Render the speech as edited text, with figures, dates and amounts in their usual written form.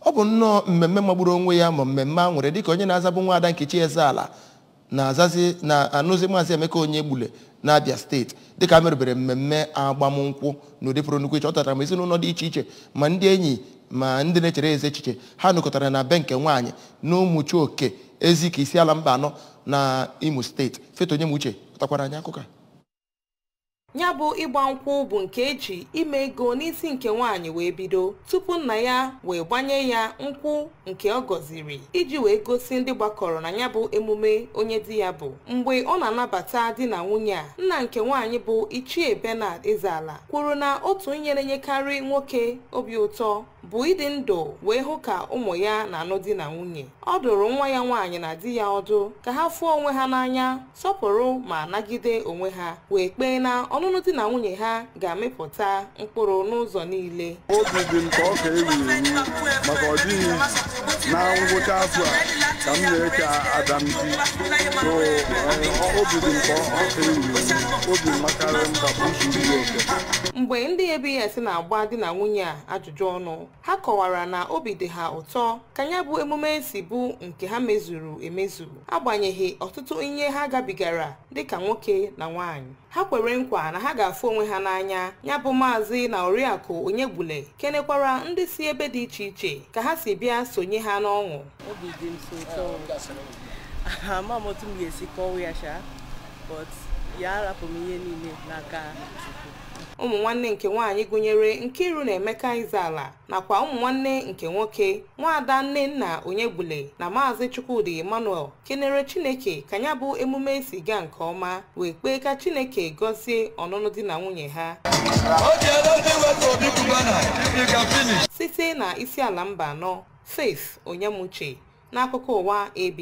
Ọ bụ nnọọ mmemme magburu onwe ya ma mmemme a nwere dịka onye na-azabụ nwaada Nkechi Ezeala na-azazi na-anụzi Maazị Emeka Onyegbule n'Abia Steeti dịka a merụbere mmemme agbamnkwụ n'ụdị pụrụ nnukwu iche. Ọ tọtara ma ezinụlọ dị iche iche, ma ndị enyi, ma ndị na-echere eze echiche. Ha nọkọtara na be nke nwaanyị na Ụmụchioke Ezike Isiala Mba Anọ na Imo Steeti. Faith Onyemuche pụtakwara anyị akụkọ a. Ya bụ ịgba nkwụ bụ nke eji ime ego n'isi nke nwaanyị wee bido tupu nna ya wee gbanye ya nkwụ nke ọ gọziri iji wee gosi ndị gbakọrọ na ya bụ emume onye di ya bụ. Mgbe ọ na-anabata di na nwunye a, nna nke nwaanyị bụ Ichie Bernard Ezeala kwuru na otu ihe na-enyekarị nwoke obi ụtọ bụ ịdị ndụ wee hụ ka ụmụ ya na-anụ di na nwunye. Ọ dụrụ nwa ya nwaanyị na di ya ọdụ ka ha fụọ onwe ha n'anya, sọpụrụ ma nagide onwe ha, wee kpee na ọnụnụ di na nwunye ha ga-amịpụta mkpụrụ n'ụzọ niile. Obi dị m ka ọ ka ewu ewu maka ọ dịghị na ngwụcha afọ a ka m na-eke Adam di. So obi dị m ka ọ ka ewu ewu, obi makarị m ka bụ oke. Mgbe ndị ABS na-agba di na nwunye a ajụjụ ọnụ, ha kọwara na obi dị ha ụtọ ka ya bụ emume si bụ nke ha mezuru emezu, agbanyeghị ọtụtụ ihe ha gabigara dịka nwoke na nwaanyị. Ha kwere nkwa na ha ga-afụ onwe ha n'anya. Ya bụ Maazị na Oriakụ Onyegbule kenekwara ndị si ebe dị iche iche ka ha si bịa sonye ha n'ọṅụ. Obi dị m so ụtọ, ama m otu m ga-esi kọwa ya sha, but ya arapụ m ihe niile n'aka Chukwu. Ụmụ nwanne nke nwaanyị gụnyere Nkiru na Emeka Ezeala nakwa ụmụ nwanne nke nwoke, nwaada Nnenna Onyegbule na Maazị Chukwudi Emmanuel, kenere Chineke ka ya bụ emume si gaa nke ọma, wee kpee ka Chineke gọzie ọnụnụ di na nwunye ha. Site na Isiala Mba Anọ, Faith Onyemuche n'akụkọ ụwa ABS.